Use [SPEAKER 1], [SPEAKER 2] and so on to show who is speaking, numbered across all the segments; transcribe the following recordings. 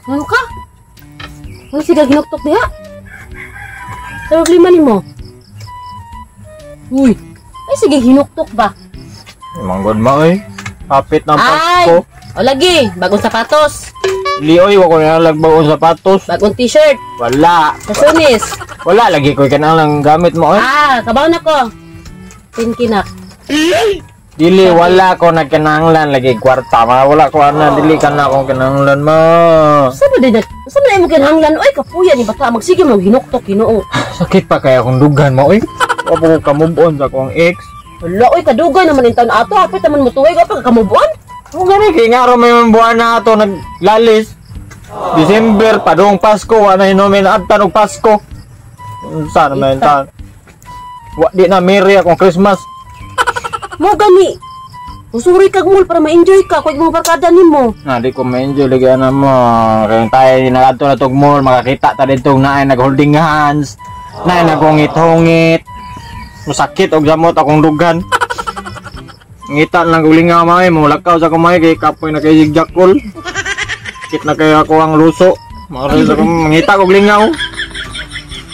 [SPEAKER 1] Ano ka? Ano siga ginuktok diha? Sa problema nimo? Uy, ay sige hinuktok ba?
[SPEAKER 2] Manggod ma oy. Kapit ng
[SPEAKER 1] Ay!
[SPEAKER 2] Pasko.
[SPEAKER 1] O lagi, bagong sapatos,
[SPEAKER 2] Li oy, wa ko na bagong sapatos.
[SPEAKER 1] Bagong t-shirt,
[SPEAKER 2] Wala.
[SPEAKER 1] Kasunis.
[SPEAKER 2] Wala lagi ko kanang gamit mo oy.
[SPEAKER 1] Ah, kabaw na ko. Pinkinak.
[SPEAKER 2] Dili wala ko nagkinahanglan lagi kwarta. Ma wala ko ana dili ka na akong kinahanglan ma.
[SPEAKER 1] Sa ba din? Sa ba mo kinahanglan? Oy, kapuya ni bata magsige mo hinuktok Ginoo.
[SPEAKER 2] Sakit pa kaya akong dugan mo oy. Wa pa ko ka-move on sa akong ex.
[SPEAKER 1] Wala oy, kadugay naman in taon ato, hapit naman mo tuwig, pa ka move on.
[SPEAKER 2] Kung gani kay ngaro may mga buwan na ato naglalis. December padung Pasko wa na hinumin adtan og Pasko. Unsa naman taon? Wa di na merry akong Christmas.
[SPEAKER 1] Mo gani. Usuri kag mall para ma-enjoy ka kung imong barkada nimo.
[SPEAKER 2] Na di ko ma-enjoy lagi ana mo. Kaya tayo nagadto na tog mall makakita ta didto naay nag-holding hands. Naay nagungit-hungit. Masakit og samot akong dugan. Ngita lang og lingaw may molakaw sa kamay kay kapoy na kay jakol. Sakit na kay ako ang luso. Makaroon sa akong ngita og lingaw.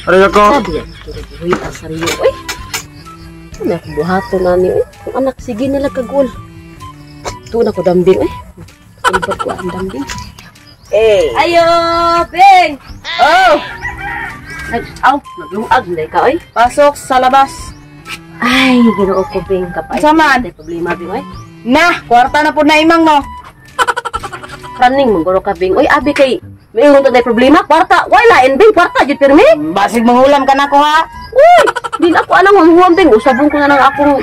[SPEAKER 2] Aray ako.
[SPEAKER 1] Sabi yan, uy, asariyo, oy. Ano ako buhaton ani, oy. Kung anak, sige nila kagul. Ito na ko dambing, oy. Ibag ko ang dambing.
[SPEAKER 3] Eh.
[SPEAKER 1] Ayo, Bing!
[SPEAKER 3] Oh,
[SPEAKER 1] Nag, aw, naglungag na ka, oy.
[SPEAKER 3] Pasok sa labas.
[SPEAKER 1] Ay, Ginoo ko, Bing. Kapay.
[SPEAKER 3] Unsa man?
[SPEAKER 1] May problema, Bing, oy.
[SPEAKER 3] Na, kwarta na po na imang no.
[SPEAKER 1] Praning, mangguro ka, Bing. Oy, abi kay, may ingon na problema. Kwarta, wala, in, Bing. Kwarta, jud pirmi.
[SPEAKER 3] Basig mangulam ka na ko ha.
[SPEAKER 1] Uy, di na ako anang huwam, Bing. Usabon ko na lang akong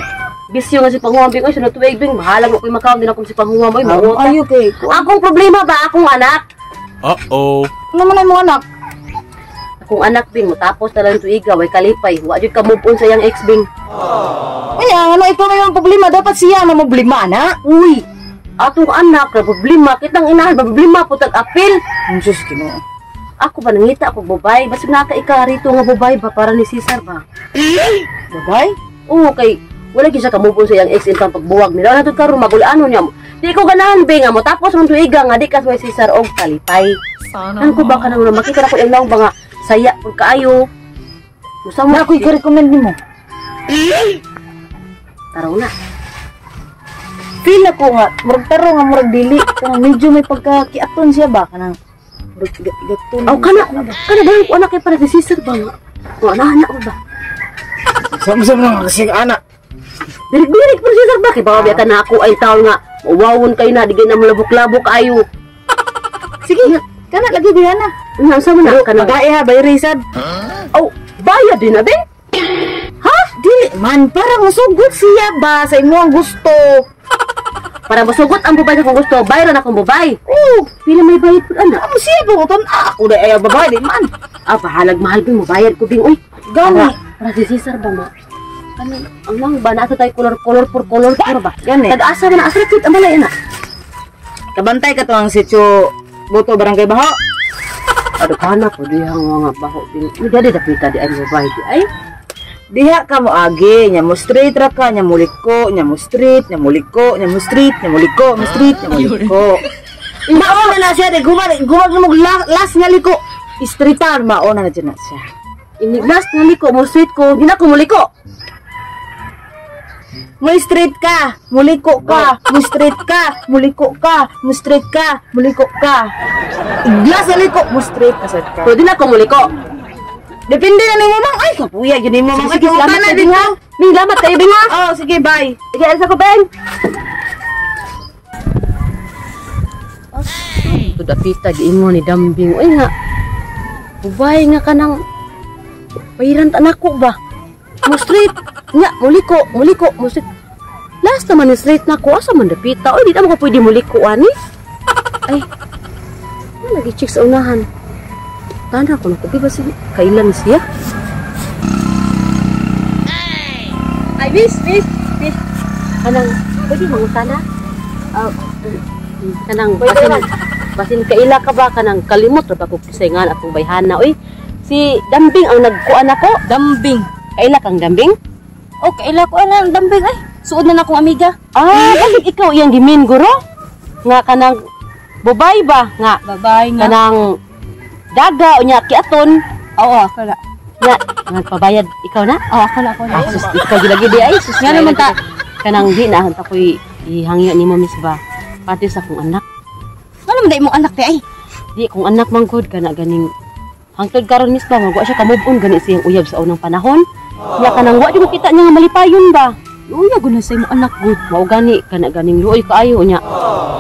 [SPEAKER 1] bisyo nga si panghuwam, Bing. Oy, sunod tuig, Bing. Bahala mo ko'y makaon din akong si panghuwam, oy. Manguta.
[SPEAKER 3] Ayo kay.
[SPEAKER 1] Akong problema ba? Akong anak.
[SPEAKER 4] Uh-oh.
[SPEAKER 3] Ano man ay mo anak?
[SPEAKER 1] Akong anak, Bing, mutapos na lang tuiga, way kalipay. Wa jud ka move on sa iyang ex, Bing.
[SPEAKER 3] Kaya ano ikaw may mga problema, dapat siya na problema na.
[SPEAKER 1] Uy, atong anak na problema, kitang inahan ba problema po tag-apil.
[SPEAKER 3] Ang sus Ginoo.
[SPEAKER 1] Ako ba nangita ako babay? Basig naka ika rito nga babay ba para ni Cesar ba?
[SPEAKER 3] Babay?
[SPEAKER 1] Oo, kay wala gyud siya ka move on sa iyang ex intang pagbuwag nila. Wala tud karon magulano niya. Di ko ganahan, Bing, nga mo tapos man tuiga nga di ka sa Cesar og kalipay. Kan ko ba kanang makita na ko iyang naong ba nga saya pud kaayo. Musa mo
[SPEAKER 3] Na ako'y ka-recommend nimo.
[SPEAKER 1] Taraw na.
[SPEAKER 3] Feel ako nga, murag taro nga murag dili. Kanang medyo may pagkakiaton siya ba kanang murag igaton.
[SPEAKER 1] Aw kana kana dahil ko anak kay para si Cesar ba nga. Wa na anak ba?
[SPEAKER 2] Samsam na kasi anak.
[SPEAKER 1] Birig-birig po Cesar ba kay bawa ka na ako ay taon nga mauwawon kay na di na malabok-labok ayo.
[SPEAKER 3] Sige, kana lagi diha na.
[SPEAKER 1] Unya unsa man na kana?
[SPEAKER 3] Pagae ha, bay Rizad.
[SPEAKER 1] Aw, bayad din na ben.
[SPEAKER 3] Ha? Dili man para musugot siya ba sa imong gusto.
[SPEAKER 1] Para masugot ang babae na kung gusto, bayaran akong babae.
[SPEAKER 3] Oo,
[SPEAKER 1] Pila may bayad po anak.
[SPEAKER 3] amo siya ba uton? Ah, ako dai ayaw babae di man.
[SPEAKER 1] Ah, bahalag mahal bing mabayad ko bing uy.
[SPEAKER 3] Gani.
[SPEAKER 1] Para si Cesar ba ma? Ano, ang lang ba na tayo color color por color por ba?
[SPEAKER 3] Gani.
[SPEAKER 1] Tag-asa ba na asa cute ang balay na.
[SPEAKER 3] Kabantay ka to ang sitio Boto Barangay Baho.
[SPEAKER 1] Ado kana ko dihang mga baho bing. Ni dadi dapita di ay babae di ay.
[SPEAKER 3] Diha ka mo agi, nya mo straight ra ka, nya muliko, nya mo straight, nya muliko, nya mo straight, nya muliko, mo straight, nya muliko. Mao na na siya, di gumag gumag mo last nga liko. Streetan mao na na dyan na siya.
[SPEAKER 1] Iniglas nga liko mo sweet ko, di na ko muliko.
[SPEAKER 3] Mo straight ka, muliko ka, mo straight ka, muliko ka, mo straight ka, muliko ka. Iglas nga liko, mo straight na sad ka.
[SPEAKER 1] Pero di na ko muliko.
[SPEAKER 3] Depende na nimo mang ay kapuya gyud nimo mang.
[SPEAKER 1] Sige, salamat
[SPEAKER 3] na
[SPEAKER 1] kayo, Bing, ha. Bing, salamat kayo, Bing, ha.
[SPEAKER 3] Oh, sige, bye.
[SPEAKER 1] Sige, alis ako, Beng. Ito dapita, giingon ni Dambing. Uy nga, ubay nga ka ng bayiran ta nako ba? Mo straight. Nga, muliko, muliko, mo straight. Last naman ni straight na ko, asa man dapita? Uy, di na mo ko pwede muliko, ani? Ay, ano lagi check sa unahan? Tanda ko na ko, di ba si kailan siya? Ay, miss, miss, miss. Kanang, pwede mangutana? Kanang,
[SPEAKER 3] Pwede
[SPEAKER 1] asa
[SPEAKER 3] man.
[SPEAKER 1] Basin kaila ka ba kanang kalimot ra ba ko kisay nga akong bayhana oy. Si Dambing ang nagkuan ako.
[SPEAKER 4] Dambing.
[SPEAKER 1] Kaila kang Dambing?
[SPEAKER 4] Oh, kaila ko ana ang dambing ay. Suod na na akong amiga.
[SPEAKER 1] Ah, bakit ikaw iyang gimin guro? Nga kanang bobay ba nga
[SPEAKER 4] Babay nga.
[SPEAKER 1] Kanang daga unya kiaton.
[SPEAKER 4] Oo, ako na.
[SPEAKER 1] Nga nagpabayad ikaw na?
[SPEAKER 4] Oo, ako na ako na.
[SPEAKER 1] Ah, sus, ikaw gyud lagi di ay sus.
[SPEAKER 4] Nga naman ta.
[SPEAKER 1] Kanang di na ta ko'y ihangyo nimo, miss ba. Pati sa akong anak.
[SPEAKER 4] Nga naman dai mong anak ti ay.
[SPEAKER 1] Di kung anak man gud kana ganing hangtod karon, miss ba, nga wa siya ka-move on gani siyang uyab sa unang panahon. Nya kanang wa jud ko kita niya nga malipayon ba.
[SPEAKER 4] Luya gud na sa imong anak gud.
[SPEAKER 1] Mao gani kana ganing luoy kaayo nya.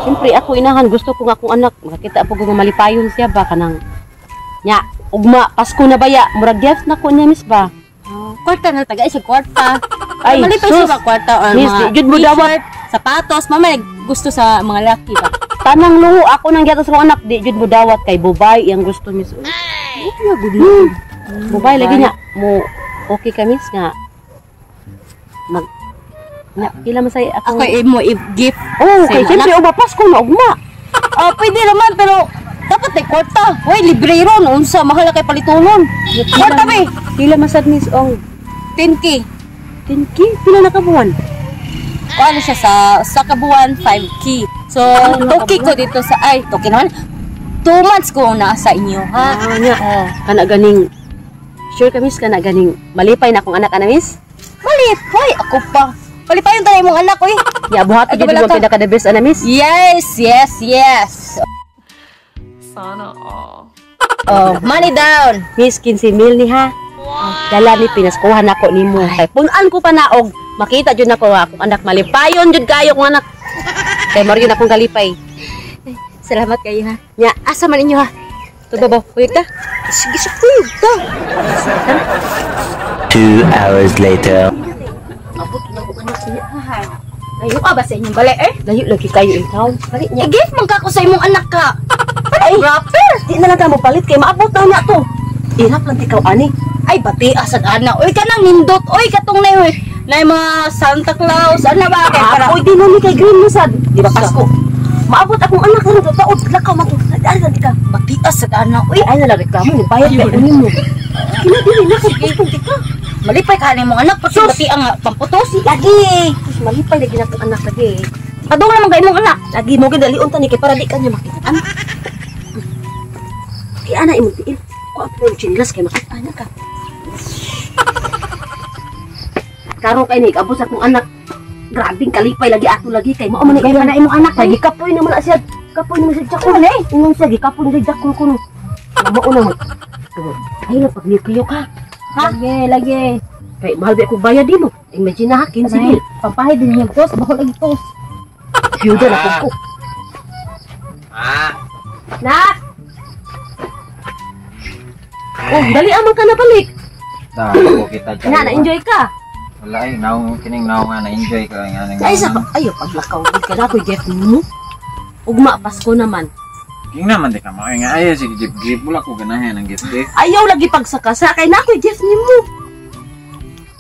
[SPEAKER 1] Siyempre ako inahan gusto ko nga akong anak makakita po ko nga malipayon siya ba kanang nya ugma Pasko na baya murag gift na ko niya, miss ba.
[SPEAKER 4] Oh, kwarta na taga siya kwarta.
[SPEAKER 1] Ay,
[SPEAKER 4] Ay, malipay
[SPEAKER 1] sus.
[SPEAKER 4] siya ba kwarta or
[SPEAKER 1] Miss,
[SPEAKER 4] mga
[SPEAKER 1] di jud mo dawat.
[SPEAKER 4] t-shirt, sapatos, mama gusto sa mga laki ba.
[SPEAKER 1] Tanang luho ako nang gihatag sa akong anak di jud mo dawat kay bubay iyang gusto, miss.
[SPEAKER 4] Luya gud.
[SPEAKER 1] Bubay lagi niya mo okay ka, miss, nga mag nya pila man say ako.
[SPEAKER 4] Ako imo i-gift.
[SPEAKER 1] Oh,
[SPEAKER 4] sa
[SPEAKER 1] kay
[SPEAKER 4] imong
[SPEAKER 1] siyempre ugma Pasko na ugma.
[SPEAKER 4] Ah, pwede naman pero dapat may kwarta. Hoy, libre ron. Unsa mahal na kay palitunon. Kwarta be.
[SPEAKER 1] Pila man sad, miss, ong
[SPEAKER 4] 10K.
[SPEAKER 1] 10K pila na ka buwan?
[SPEAKER 4] O ano siya sa kabuan 5K. So, 2K ko dito sa ay, 2K naman. 2 months ko na sa inyo, ha?
[SPEAKER 1] Ah, nya.
[SPEAKER 4] Oh.
[SPEAKER 1] Kana ganing sure ka, miss, kana ganing malipay na akong anak ana, miss?
[SPEAKER 4] Malipay ako pa. Palipayon tayo imong anak, oy.
[SPEAKER 1] Ya buhat
[SPEAKER 4] Ay,
[SPEAKER 1] jud
[SPEAKER 4] kabala
[SPEAKER 1] mo
[SPEAKER 4] ka.
[SPEAKER 1] pinaka the best ana, miss.
[SPEAKER 4] Yes.
[SPEAKER 5] Sana all.
[SPEAKER 4] Oh, money down.
[SPEAKER 1] Miss, 15 mil ni ha. Dala ni pinaskuhan nako nimo. Kay punan ko pa na og makita jud nako akong anak malipayon jud kayo akong anak. Kay mao yun akong kalipay.
[SPEAKER 4] Salamat kayo ha.
[SPEAKER 1] Nya,
[SPEAKER 4] Asa man inyo ha?
[SPEAKER 1] Tuba ba? Kuyog ta?
[SPEAKER 4] Sige sa kuyog ta.
[SPEAKER 6] 2 hours later.
[SPEAKER 1] Abot na akong anak niya.
[SPEAKER 4] Layo ka ba sa inyong balay eh?
[SPEAKER 1] Layo lagi kayo ikaw. Balik niya.
[SPEAKER 4] I-gift man ka ko sa imong anak ka.
[SPEAKER 1] Ay,
[SPEAKER 4] Wrapper.
[SPEAKER 1] di na lang ka mo palit kay maabot na niya to. Irap lang ikaw ani.
[SPEAKER 4] Ay, bati asad ana. Oy, kanang nindot. Oy, katong na oy. Na yung mga Santa Claus. Ano ba kay para
[SPEAKER 1] Oy, di na ni kay green mo sad. Di ba Pasko? Maabot akong anak karon taod lakaw man to. Dali lang ka.
[SPEAKER 4] Bati asad ana. Oy,
[SPEAKER 1] Ay na lang reklamo ni bayad kay unin mo. Kina dili na kay gusto ka.
[SPEAKER 4] Malipay ka ni imong anak pati bati ang pamputos.
[SPEAKER 1] Lagi. Sus, malipay lagi na akong anak lagi.
[SPEAKER 4] Padung naman kay imong anak.
[SPEAKER 1] Lagi mo gidalion ta ni kay para di ka niya makitaan. Kay ana imong tiil. Kuha pa yung chinelas kay makita na ka. Karon kay ni abot sa akong anak. Grabing kalipay lagi ato lagi kay mao man ni
[SPEAKER 4] Kay na imong anak.
[SPEAKER 1] Kay gikapoy naman na siya. Kapoy naman siya jakol eh. Ingon siya gikapoy na siya jakol kuno. Mao na man. Ay na pag nikiyo ka.
[SPEAKER 4] Ha? Lagi, lagi.
[SPEAKER 1] Kay mahal ba akong bayad di mo? Imagine na ha, 15 mil.
[SPEAKER 4] Pampahid din niya tos, baho lagi tos.
[SPEAKER 1] Fiyuda na ko.
[SPEAKER 2] Ah,
[SPEAKER 1] Nak! Oh, dali amang ka na balik.
[SPEAKER 2] Da, ako kita dyan.
[SPEAKER 1] Na, na-enjoy ka.
[SPEAKER 2] Wala ay, naong kining naong nga na-enjoy ka nga nang.
[SPEAKER 1] Ay, sa ayo paglakaw gud ka na ako'y gift mo. Ugma Pasko naman.
[SPEAKER 2] King naman di ka mo nga ay sige gift gift wala ko ganahan ang gift gift.
[SPEAKER 1] Ayaw lagi pagsakasa kay na ako'y gift nimo.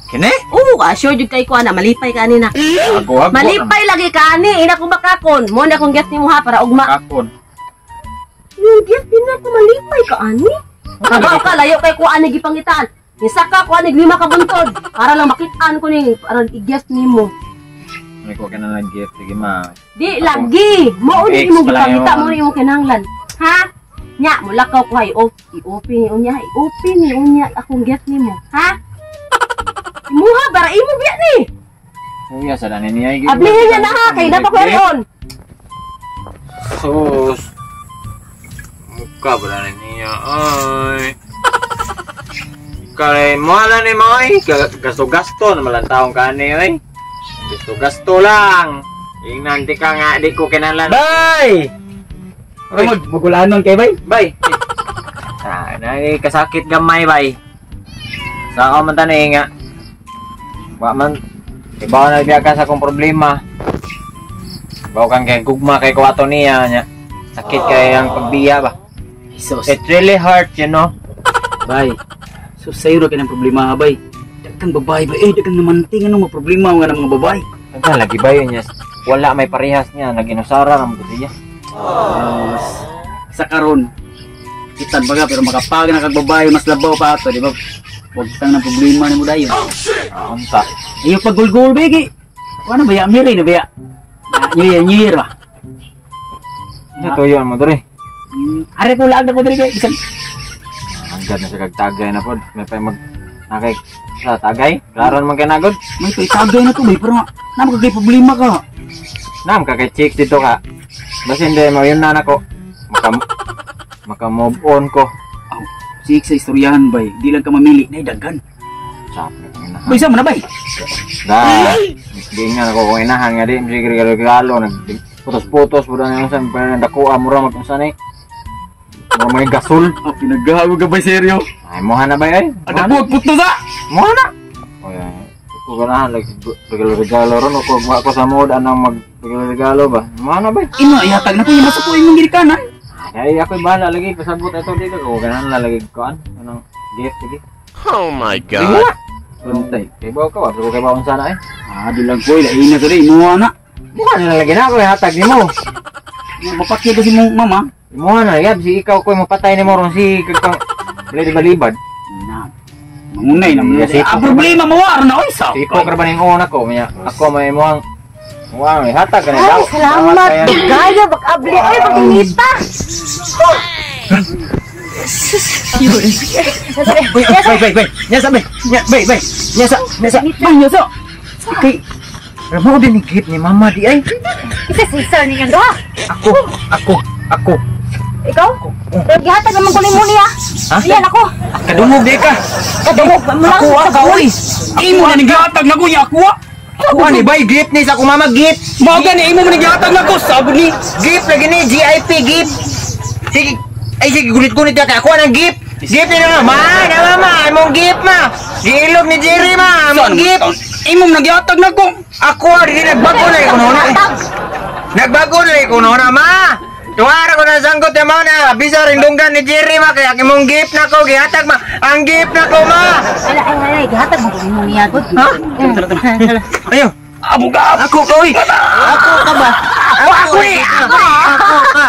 [SPEAKER 2] Kini?
[SPEAKER 1] Oo, ka sure jud kay ko ana malipay ka ani na.
[SPEAKER 2] Ako hago.
[SPEAKER 1] Malipay lagi ka ani, ina ko makakon. Mo na akong gift nimo ha para ugma.
[SPEAKER 2] Kakon.
[SPEAKER 1] Yung gift din ako malipay ka ani. Kabaw ka layo kay ko ani gipangitaan. Nisaka ko ani lima ka buntod para lang makitaan ko ning para i-gift nimo.
[SPEAKER 2] May ko kana lang gift sige ma.
[SPEAKER 1] Di lagi. Mao ni
[SPEAKER 2] Ex
[SPEAKER 1] imong
[SPEAKER 2] pala
[SPEAKER 1] gipangita
[SPEAKER 2] yun.
[SPEAKER 1] mo ni imong kinahanglan. Ha? Nya, mulakaw ko hay op, i-open ni unya, i-open ni unya akong gift nimo. Ha? Imuha bara imo biya ni.
[SPEAKER 2] Kuya sa dani niya.
[SPEAKER 1] Ablihin niya na ha kay dapat ko on.
[SPEAKER 2] Sus. Muka ba na niya ay. Kay mo ala ni mo ay gasto-gasto na malang taong kani ay. Gasto-gasto lang. Ingnan di ka nga di ko kinahanglan.
[SPEAKER 6] Bay!
[SPEAKER 2] Oy.
[SPEAKER 6] Mag magulanon kay bay.
[SPEAKER 2] Bay. Ah, nai kasakit gamay bay. Sa ako man tanay nga. Wa man ibaw na biya ka sa akong problema. Baw kang kay gugma kay kuwato niya nya. Sakit kay ang pagbiya ba.
[SPEAKER 6] Jesus.
[SPEAKER 2] It really hurt.
[SPEAKER 6] Bay. So sayo ra kay ng problema ha bay. Daghang babae ba eh daghang namanting ano mga problema nga ng mga babae.
[SPEAKER 2] Nagka lagi ba yun niya? Wala may parehas niya, naginusara ra mo siya.
[SPEAKER 6] Yes. Sa karon. Kitan baga pero makapag na kag babae mas labaw pa ato, di ba? Wag tang ng problema nimo dayon.
[SPEAKER 2] Unta.
[SPEAKER 6] Iyo pagulgul bigi. Wala ba ya miri na ba ya? New Year, New Year ba?
[SPEAKER 2] Ano tuyo mo diri?
[SPEAKER 6] Are ko laag na ko diri kay bisan.
[SPEAKER 2] Hanggat na sa kagtagay na pod. May pa mag nakay sa tagay. Klaro man kay nagod.
[SPEAKER 6] May kay tagay na to bay pero na kay problema ka.
[SPEAKER 2] Nam ka kay chicks dito ka. Basin di mo yun na nako. Maka move on ko.
[SPEAKER 6] Aw, sik sa istoryahan bay, di lang ka mamili na daghan.
[SPEAKER 2] Sabi ko inahan.
[SPEAKER 6] Bay sa man na bay.
[SPEAKER 2] Da. Di nga nako kung inahan nga di sige regalo-regalo nag putos-putos pud na sa pero dakuha mura mag unsa ni. Mura may gasol.
[SPEAKER 6] Oh, pinagago ka bay seryo.
[SPEAKER 2] Ay moha na bay ay.
[SPEAKER 6] Ada ko puto sa.
[SPEAKER 2] Moha na. Oy, ko ganahan like regalo-regalo ron ko wa ko sa mood anang mag regalo-regalo ba. Moha na bay.
[SPEAKER 6] Imo ihatag na ko yung masuko imong girikanan.
[SPEAKER 2] Ay ako'y bahala lagi pasabot ato dito ko ganahan na lagi kuan anang gift lagi.
[SPEAKER 7] Oh my God.
[SPEAKER 6] Bantay.
[SPEAKER 2] Kay baw ka wa ko kay baw unsa na eh.
[SPEAKER 6] Ah, di lang ko lain na diri imo na.
[SPEAKER 2] Mukha na lagi na ako ihatag nimo.
[SPEAKER 6] Mapakya kasi mong mama.
[SPEAKER 2] Mukha na yab si ikaw ko'y mapatay nimo ron si kang balibad.
[SPEAKER 6] Na. Mangunay na mo.
[SPEAKER 2] Yes,
[SPEAKER 6] Ang problema mo war na oy sa.
[SPEAKER 2] Tipo ka ba ning una ko miya ako may muang muang ihatag ka ni
[SPEAKER 1] Ay,
[SPEAKER 2] daw.
[SPEAKER 1] salamat. Gaya, bag-abli. Ay, pag-inita.
[SPEAKER 2] Bay bay bay. Nya sa bay. Nya bay bay. Nya sa nya sa.
[SPEAKER 6] Bay nya sa.
[SPEAKER 2] Kay Ramo din ni gift ni mama di ay.
[SPEAKER 1] Isa si sir niya doha.
[SPEAKER 2] Ako ako ako.
[SPEAKER 1] Ikaw? Pero gihatag naman ko nimo niya.
[SPEAKER 2] Ha?
[SPEAKER 1] Iyan ako.
[SPEAKER 2] Kadungog di ka.
[SPEAKER 1] Kadungog mo lang.
[SPEAKER 2] Ako ka oy.
[SPEAKER 6] Imo na ning gihatag nako nya ako.
[SPEAKER 2] Ako ni bay gift ni sa akong mama gift.
[SPEAKER 6] Mao gani imo man ning gihatag nako sabon ni.
[SPEAKER 2] Gift lagi ni GIP gift. Sige ay sige gunit-gunit ka kay ako ang gift. Gift ni na ma, na mama, imong gift ma. Giilog ni Jerry ma, imong gift.
[SPEAKER 6] Imo man gihatag nako.
[SPEAKER 2] Ako di nagbago na ko noon. Nagbago na ko noon ma. Tuwara ko na sanggot ya na. Bisa rin dunggan ni Jerry ma kaya imong gift na ko gihatag ma. Ang gift na ko ma.
[SPEAKER 1] Ay, ay, ay, gihatag mo ko nimo niya gud.
[SPEAKER 2] Ha? Ayo.
[SPEAKER 6] Abo ka.
[SPEAKER 2] Ako ka oy. Ako ka ba? Ako eh. Ako ka.